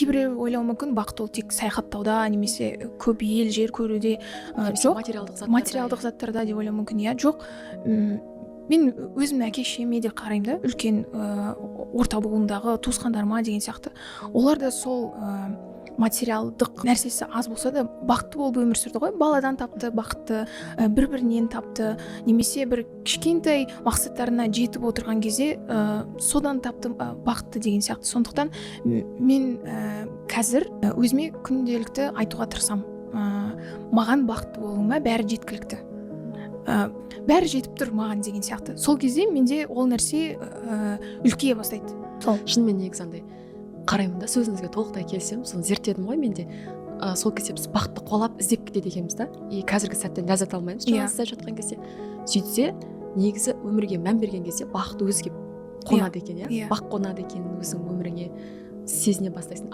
Кейбіреу ойлауы мүмкін, бақыт ол тек саяхаттауда немесе көп ел жер көруде. Немесе Жоқ, материалдық заттарда, материалдық заттарда деп ойлауы мүмкін, иә. Жоқ, мен өзімнің әке шешеме де қараймын да, үлкен орта буындағы туысқандарыма деген сияқты. Олар да сол материалдық нәрсесі аз болса да, бақытты болып өмір сүрді ғой. Баладан тапты бақытты, бір бірінен тапты немесе бір кішкентай мақсаттарына жетіп отырған кезде содан тапты бақытты деген сияқты. Сондықтан мен қазір өзіме күнделікті айтуға тырысамын: маған бақытты болуыма бәрі жеткілікті, бәрі жетіп тұр маған деген сияқты. Сол кезде менде ол нәрсе үлкейе бастайды сол. Шынымен, негізі андай қараймын да, сөзіңізге толықтай келісемін. Соны зерттедім ғой мен де. Сол кезде біз бақытты қуалап, іздеп кетеді екенбіз да, и қазіргі сәттен ләззат алмаймыз. Жаңа сіз айтып жатқан кезде, сөйтсе, негізі өмірге мән берген кезде бақыт өзі келіп қонады екен, иә. Иә. Бақ қонады екен өзің өміріңе, сезіне бастайсың.